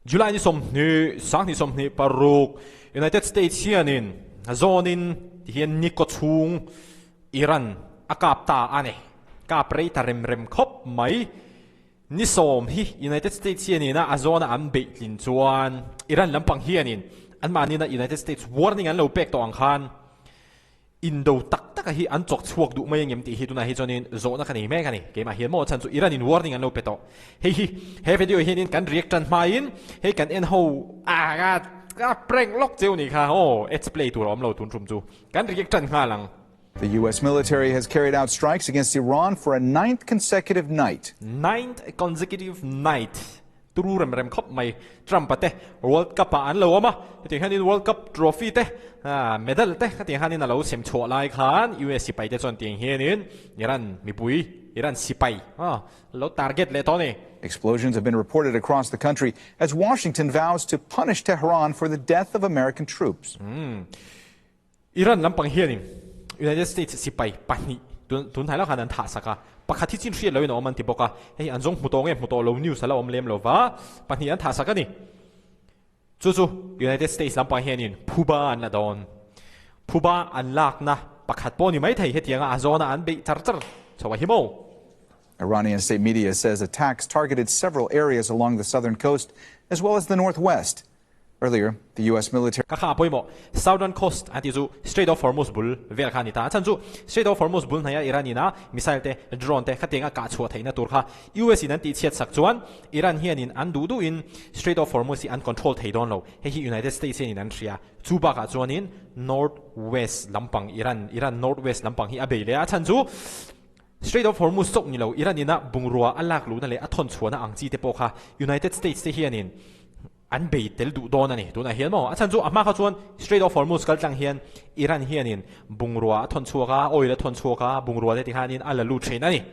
July ni 20 2026 United States hianin zawnin tihian ni kaw chhung Iran a kap ta a ni. Kap rei ta rem rem khawp mai. Ni 10 hi United States hianin a zawna an beih tlin chuan Iran lampang hianin anmahnina United States warning an lo pek tawh ang khan Indo tak taka hi an chawk chhuak duh mai angem tih hi tunah hi chuanin zawhna ka nei mek a ni. Keimah hian maw chhan chu Iran in warning an lo pe tawh. Hei hi he video hianin kan react tan hmain hei kan en ho a ka prank lawk cheu nih kha aw ads play tur a awm lo tun tum chu kan react tan nghal ang. The US military has carried out strikes against Iran for a ninth consecutive night. Ninth consecutive night. Turu rem rem khawp mai. Trump-a te World Cup-ah an lo awm a, hetiang hianin World Cup trophy te, medal te khatiang hianin a lo sem chhuah lai khan US sipai te chuan tiang hianin Iran mipui, Iran sipai lo target leh tawh a ni. Explosions have been reported across the country as Washington vows to punish Tehran for the death of American troops. Iran lampang hianin United States sipai pahnih tun hnai lo khan an thah sak a, pakhat hi chin hriat loin a awm an ti bawk a, hei an zawng hmu tawh nge hmu tawh lo news a la awm lem lo va, pahnih an thah sak a ni. Chu chu United States lampang hianin phuba an la dawn. Phuba an lakna pakhat pawh ni maithei hetianga a zawna an beih char char chho a hi maw? Iranian state media says attacks targeted several areas along the southern coast as well as the northwest. Earlier, the US military. Ka kha a pawimawh. Southern coast an tih chu Strait of Hormuz bul vel kha a ni ta. A chhan chu Strait of Hormuz bul hnaia Iran ina missile te, drone te khatianga kah chhuah theihna tur kha US in an tih chhiat sak chuan Iran hianin an duh duhin Strait of Hormuz hi an control thei dawn lo. Hei hi United States hianin an hria. Chu bakah chuanin North West lampang Iran, Iran North West lampang hi a bei leh a. A chhan chu Strait of Hormuz chauh ni lo, Iran ina bungrua a lak luhna leh a thawn chhuahna ang chi te pawh kha United States te hianin an bei tel duh dawn a ni. Tunah hian maw? A chhan chu a hma kha chuan Strait of Hormuz kal tlang hian Iran hianin bungrua a thawn chhuak a, oil a thawn chhuak a, bungrua te tikhanin a la lut thin a ni.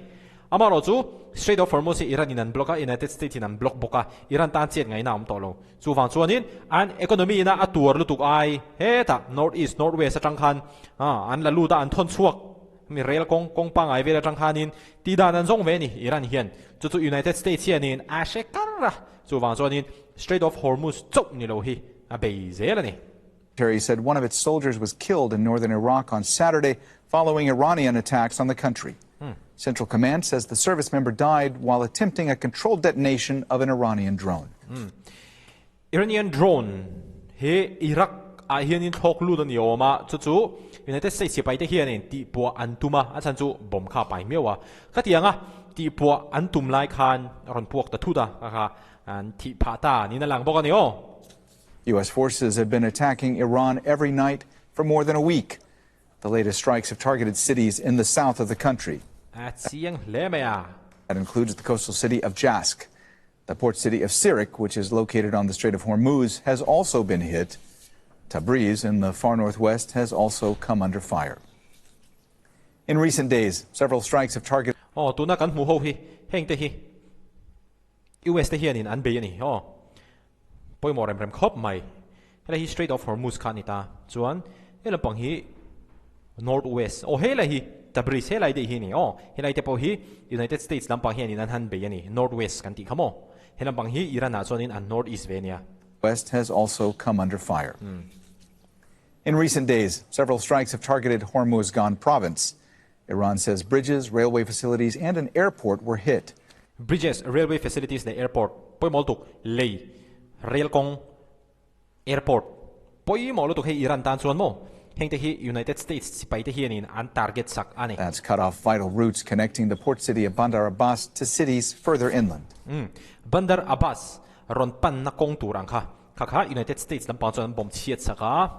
Amaherawh chu Strait of Hormuz hi Iran in an block a, United States in an block bawk a, Iran tan chet ngaihna a awm tawh lo. Chuvang chuanin an economy ina a tuar lutuk ai hetah North East, North West atang khan an la lut a, an thawn chhuak mi rel kawng kawng pangngai vel atang khanin tih dan an zawng ve a ni Iran hian. Chu chu United States hianin a hre kar a, chuvang chuanin Strait of Hormuz chauh ni lo hi a bei zel a ni. Terry said one of its soldiers was killed in northern Iraq on Saturday following Iranian attacks on the country. Central Command says the service member died while attempting a controlled detonation of an Iranian drone. Iranian drone hi Iraq ah hianin thlawk lut a ni awm a, chu chu United States sipai te hianin tihpuah an tum a, a chhan chu bomb kha a pai miau a. Khatiang a tihpuah an tum lai khan a rawn puak ta thut a, kha kha an thih phah ta niin a lang bawk a ni aw. US forces have been attacking Iran every night for more than a week. The latest strikes have targeted cities in the south of the country. A chiang hle mai a. That includes the coastal city of Jask. The port city of Sirik, which is located on the Strait of Hormuz, has also been hit. Tabriz in the far northwest has also come under fire. In recent days, several strikes have targeted. Aw, tuna kan hmu ho hi, heng te hi US te hianin an bei a ni. Aw, pawimawh rem rem khawp mai. Helai hi Strait of Hormuz kha a ni ta. Chuan he lampang hi North West. Aw, helai hi Tabriz helai daih hi a ni. Aw, helai te pawh hi United States lampang hianin an han bei a ni. North West kan tih kha maw? He lampang hi Iran ah chuanin an North East ve a nia. West has also come under fire. In recent days, several strikes have targeted Hormuzgan province. Iran says bridges, railway facilities, and an airport were hit. Bridges, railway facilities leh airport pawimawh lutuk lei, rail kawng, airport pawimawh lutuk hei Iran tan chuan maw heng te hi United States sipai te hianin an target sak a ni. That's cut off vital routes connecting the port city of Bandar Abbas to cities further inland. Bandar Abbas rawn panna kawng tur ang kha kha kha United States lampang chuan an bawm chhiat sak a.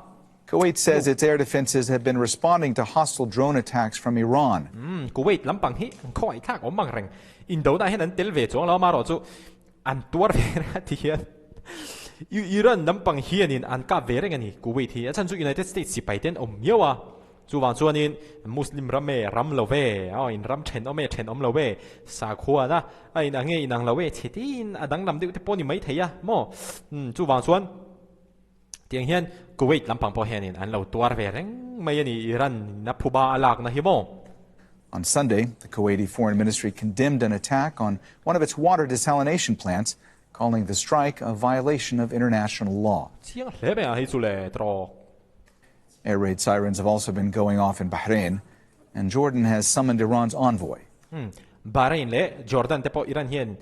Kuwait says its air defenses have been responding to hostile drone attacks from Iran. Kuwait lampang hi an khawngaih thlak awm ang reng. Indona hian an tel ve chuang lo a, amaherawh chu an tuar ve reng a ti hian Iran lampang hianin an kap ve reng a ni Kuwait hi. A chhan chu United States sipai te an awm miau a, chuvang chuanin Muslim ram e, ram lo ve, aw in ram thenawm e, thenawm lo ve, sakhuana a inang e, inang lo e, chhe tiin a danglam deuh te pawh a ni maithei a maw? Chuvang chuan. Tiang hian Kuwait lampang pawh hianin an lo tuar ve reng mai a ni, Iran in a phuba a lakna hi maw? On Sunday, the Kuwaiti Foreign Ministry condemned an attack on one of its water desalination plants. calling the strike a violation of international law. Chiang hle mai a hei chu le trawk. Air raid sirens have also been going off in Bahrain, and Jordan has summoned Iran's envoy. Bahrain leh Jordan te pawh Iran hian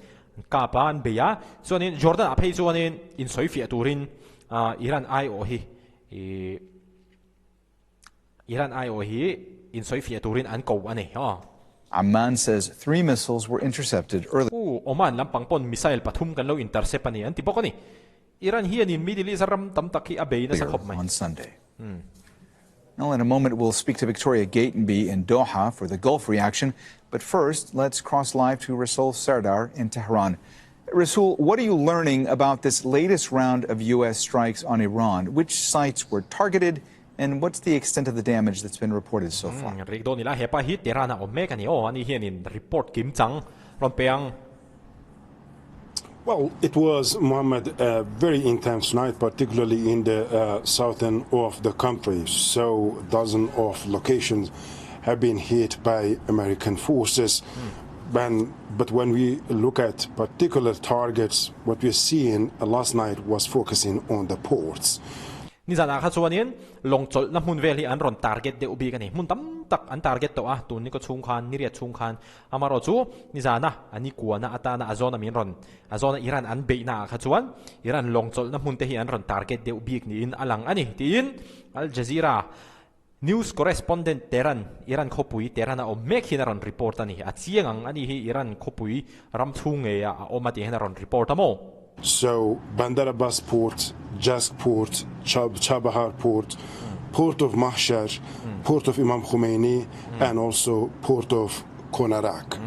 kap a an bei a, chuanin Jordan ah phei chuanin insawifiah turin Iran aiawh hi Iran aiawh hi insawifiah turin an ko a ni. Amman says 3 missiles were intercepted earlier. U Oman lampang pawn missile pathum kan lo intercept a ni an ti bawk a ni. Iran hianin Middle East ram tam tak hi a bei nasa khawp mai. On Sunday. Well, in a moment we'll speak to Victoria Gatenby in Doha for the Gulf reaction. But first, let's cross live to Rasoul Sardar in Tehran. Rasoul, what are you learning about this latest round of U.S. strikes on Iran? Which sites were targeted, and what's the extent of the damage that's been reported so far? Rik dawn ila, hepa hi Tehran a awm mek a ni aw, ani hianin report kim chang rawn pe ang. Well, it was, Mohammed, a very intense night, particularly in the southern of the country. So dozens of locations have been hit by American forces. But when we look at particular targets, what we're seeing last night was focusing on the ports. Nizanah kha chuanin lawng chawlhna hmun vel hi an rawn target deuh bik a ni. Hmun tam tak an target tawh a, tun ni kaw chhung khan, ni riat chhung khan. Amarawh chu nizana a ni kuana atana a zawna min rawn, a zawna Iran an beihna ah kha chuan Iran lawng chawlhna hmun te hi an rawn target deuh bik niin a lang a ni, tiin Al Jazeera News correspondent Tehran, Iran khawpui Tehran a awm mek hian a rawn report a ni. A chiang ang a ni hi Iran khawpui ram chhung ngei ah a awm a tih hian a rawn report a maw? So, Bandar Abbas Port, Jask Port, Chabahar Port, Port of Mahshahr, Port of Imam Khomeini and also Port of Konarak.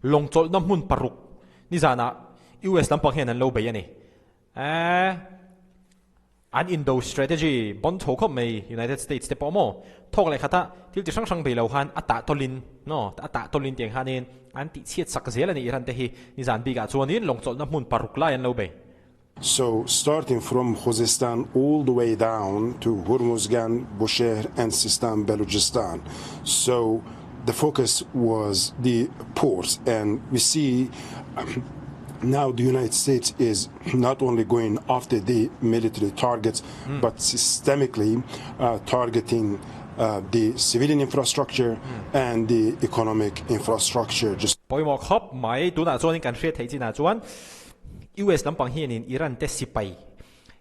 Lawng chawlhna hmun paruk nizanah US lampang hian an lo bei a ni. Ehh. An indo strategy bon tho khawp mai United States te pawh maw thawk leh khat a thil ti hrang hrang bei lo khan a tah tawlin no a tah tawlin tiang khanin an tih chhiat sak zel a ni Iran te hi nizan bikah chuanin lawngchawlhna hmun paruk lai an lo bei. So starting from Khuzestan all the way down to Hormuzgan, Bushehr and Sistan Balochistan. So the focus was the ports and we see now the United States is not only going after the military targets but systemically targeting the civilian infrastructure and the economic infrastructure. Just Pawimawh khawp mai tunah chuanin kan hriat theih chinah chuan US lampang hianin Iran te sipai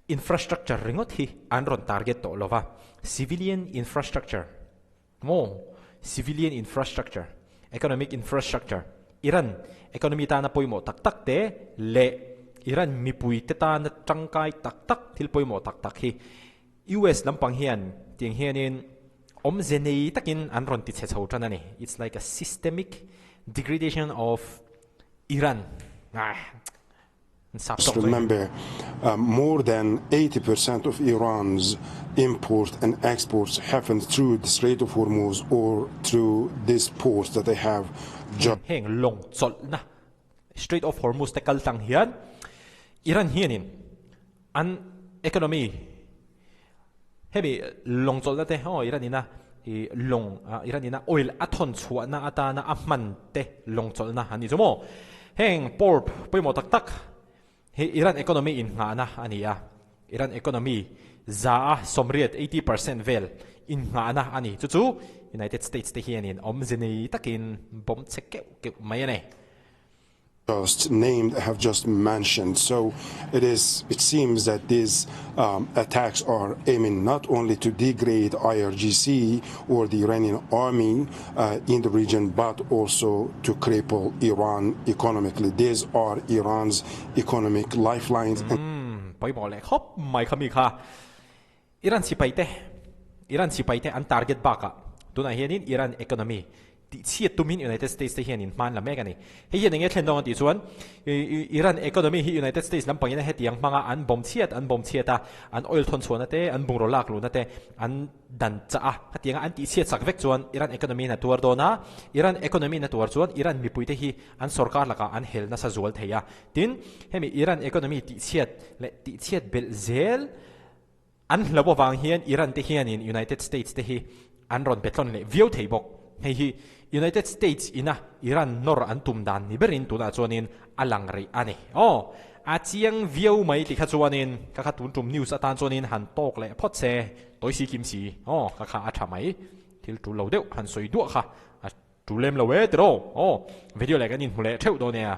infrastructure ringawt hi an rawn target tawh lova, civilian infrastructure Maw? Civilian infrastructure, economic infrastructure, Iran economy tana pawimawh tak tak te leh Iran mipui te tana tangkai tak tak thil pawimawh tak tak hi US lampang hian tiang hianin awmze nei takin an rawn ti chhe chho tan a ni. It's like a systemic degradation of Iran. Just remember, more than 80% of Iran's import and exports happen through the Strait of Hormuz or through these ports that they have just. Heng lawng chawlhna Strait of Hormuz te kal tlang hian Iran hianin an economy hemi lawng chawlhna te aw Iran ina ih lawng Iran ina oil a thawn chhuahna atana a hman te lawng chawlhna a ni chu maw? Heng port pawimawh tak tak hi Iran economy innghahna a ni a, Iran economy za a sawmriat, 80%, vel innghahna a ni. Chu chu United States te hianin awmze nei takin bawm che keuh keuh mai a ni. Just named, I have just mentioned. So it is, it seems that these attacks are aiming not only to degrade IRGC or the Iranian army in the region, but also to cripple Iran economically. These are Iran's economic lifelines. Umm, pawimawh leh khawp mai kha mi kha. Iran sipai te, Iran sipai te an target bakah tunah hianin Iran economy tih chhiat tumin United States te hianin hman la mek a ni. Hei hian enge thlen dawng a tih chuan Iran economy hi United States lampangin a hetiang hmanga an bawm chhiat an bawm chhiat a, an oil thawn chhuahna te, an bungraw lak luhna te an dan chah a, hetianga an tih chhiat sak vek chuan Iran economy in a tuar dawn a, Iran economy in a tuar chuan Iran mipuite hi an sorkar lakah an hel nasa zual thei a. Tin, hemi Iran economy tih chhiat leh tih chhiat belh zel An hlauh avang hian Iran te hianin United States te hi an rawn pe tlawn leh viau thei bawk. Hei hi United States ina Iran nawr an tum dan ni berin tunah chuanin a lang rih a ni. Aw! A chiang viau mai ti kha chuanin ka kha tun tum news atan chuanin han tawk leh phawt se, tawi si kim si, aw ka kha a tha mai. Thil tul lo deuh han sawi duah kha a tul lem lo e tiraw? Aw, video leh kan inhmu leh theuh dawn nia.